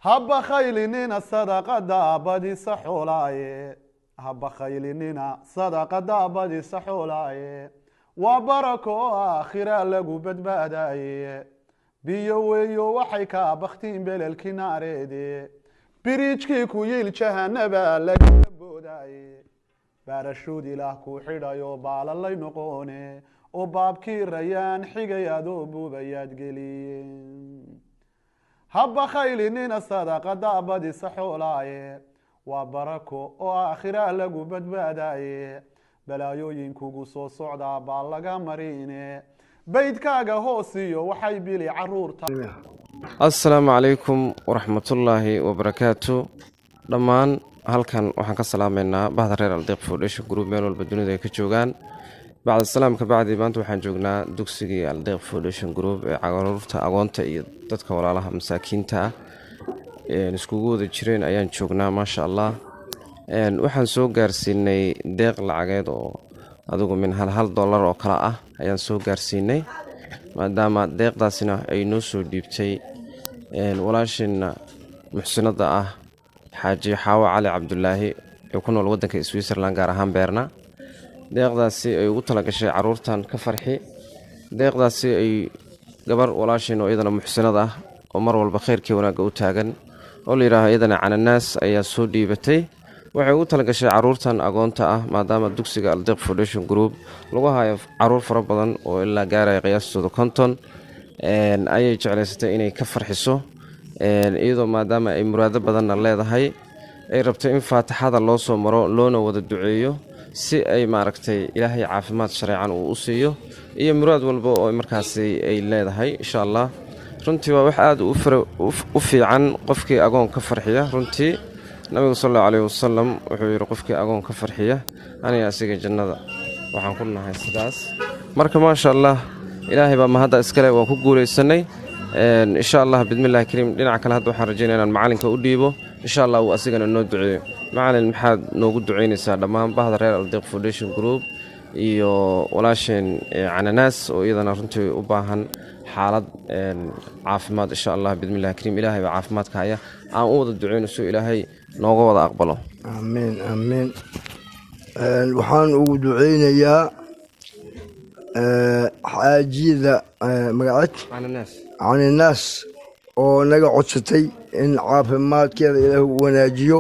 Haba khaylinina sadaqada badisa xoolaaye, haba khaylinina sadaqada badisa xoolaaye, waa barako oo aakhira lagu badbaadaye. Biyo weeyo waxay kaa baktiin belelkii naareede, biriijkii ku yiil jahanaba lagaga boodaaye. Baarashuud Ilaah kuu xidhayo baalalay noqoone, oo baabkii Rayaan xigay adoo buubayaad geliye. Haba khaylinina sadaqada badisa xoolaaye, waa barako oo aakhira lagu badbaadaye. Balaayooyinkugu soo socdaa baa laga mariine, baydkaaga hoosiyo waxay bili caruurta. Assalaamu calaykum waraxmatullaahi wabarakaatu. Dhammaan halkan waxaan ka salaameynaa bahda reer Aldeeq Foundation Group meel walba dunida ay ka joogaan. Bacda salaam ka bacdi, maanta waxaan joognaa dugsigii Aldeeq Foundation Group ee caruurta agoonta iyo dadka walaalaha masaakiinta ah iskugu wada jireen ayaan joognaa, maasha Allah. Waxaan soo gaarsiinay deeq lacageed oo adigu min hal dollar oo kale ah ayaan soo gaarsiinay, maadaama deeqdaasina ay noo soo dhiibtay walaasheenna muxsinada ah, Xaaji Xaawo Cali Cabdulaahi, ee ku nool waddanka Switzerland, gaar ahaan Beerna. Deeqdaasi ay ugu talagashay caruurtan ka farxi. Deeqdaasi ay gabar walaasheen oo iyadana muxsinad ah oo mar walba khayrkii wanaagga u taagan oo la yidhaaho iyadana Cananaas ayaa soo dhiibatay. Waxay ugu talagashay caruurtan agoonta ah, maadaama dugsiga Aldeeq Foundation Group lagu hayo caruur fara badan oo ilaa gaaraya qiyaastooda 50, ayay jeclaysatay inay ka farxiso, iyadoo maadaama ay muraado badanna leedahay, ay rabto in faatixada loo soo maro loona wada duceeyo si ay maaragtay Ilaahay caafimaad shareecan uu u siiyo iyo muraad walba oo markaasi ay leedahay, insha Allah. Runtii waa wax aada u fiican qofkii agoon ka farxiya. Runtii Nabigu sal allahu caleyhi wasalam wuxuu yidhi: "Qofkii agoon ka farxiya, aniga asiga jannada waxaan ku nahay sidaas." Marka maasha Allah, Ilaahay baa mahadda iskale, waan ku guulaysanay, insha Allah, bidmillahi kariim. Dhinaca kale hadda waxaan rajaynaya inaan macalinka u dhiibo, insha Allah, uu asigana noo duceeyo. Macalin, maxaad noogu ducaynaysaa dhammaan bahda reer Aldeeq Foundation Group iyo walaasheen Cananaas oo iyadana runtii u baahan xaalad caafimaad, insha Allah, bidmillahi kariim? Ilaahay baa caafimaadka haya, aan u wada duceyno si Ilaahay nooga wada aqbalo. Aamiin, aamiin. Waxaan ugu duceynayaa xaajiyada magaceed Cananaas. Caninaas oo naga codsatay in caafimaadkeeda Ilaahu u wanaajiyo.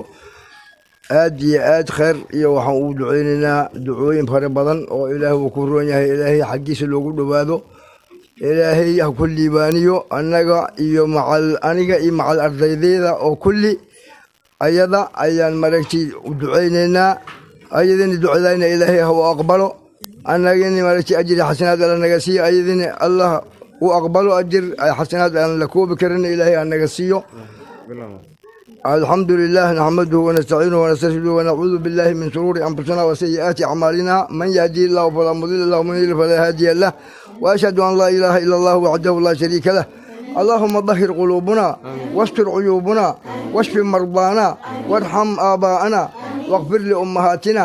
Aad iyo aad khayr iyo waxaan ugu duceynaynaa ducooyin fara badan oo Ilaah uu ku roon yahay, Ilaahay xaggiisa loogu dhowaado. Ilaahay ha ku liibaaniyo annaga iyo macal aniga iyo macal ardaydayda oo kulli. Ayada ayaan maaragtay u duceynaynaa. Ayadina ducadayna Ilaahay ha u aqbalo, annagini maaragtay ajri xasanaad Alla naga siiyo, ayadina Allah u aqbalo, ajir xasanaad aan la koobi karin Ilaahay ha naga siiyo. الحمد لله نحمده ونستعينه ونسترشده ونعوذ بالله من شرور أنفسنا وسيئات أعمالنا، من يهدي الله فلا مضل له ومن يضلل فلا هادي له، وأشهد أن لا إله إلا الله وحده لا شريك له. اللهم طهر قلوبنا واستر عيوبنا واشف مرضانا وارحم آباءنا واغفر لأمهاتنا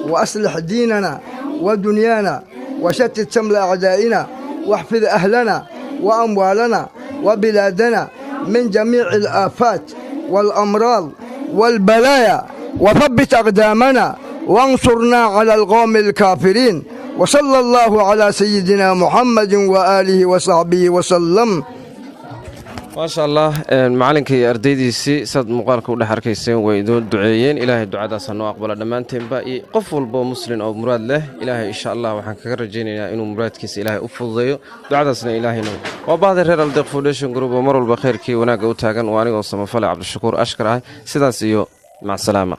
وأصلح ديننا ودنيانا وشتت شمل أعدائنا واحفظ أهلنا وأموالنا وبلادنا من جميع الآفات والأمراض والبلايا، وثبت أقدامنا وانصرنا على القوم الكافرين، وصلى الله على سيدنا محمد وآله وصحبه وسلم. Maasha Allah, macalinka iyo ardaydiisii saad muuqaalka u dhex arkayseen way idoo duceeyeen. Ilaahay ducadaasa noo aqbala dhammaanteenba iyo qof walboo muslin oo muraad leh. Ilaahay insha Allah waxaan kaga rajaynaynaa inuu muraadkiisa Ilaahay u fududeeyo, ducadaasna Ilaahayna. Waa bahda reer Aldeeq Foundation Group oo mar walba khayrkii wanaagga u taagan. Oo anigoo Samafale Cabdishakuur Ashkar ah, sidaas iyo macsalaama.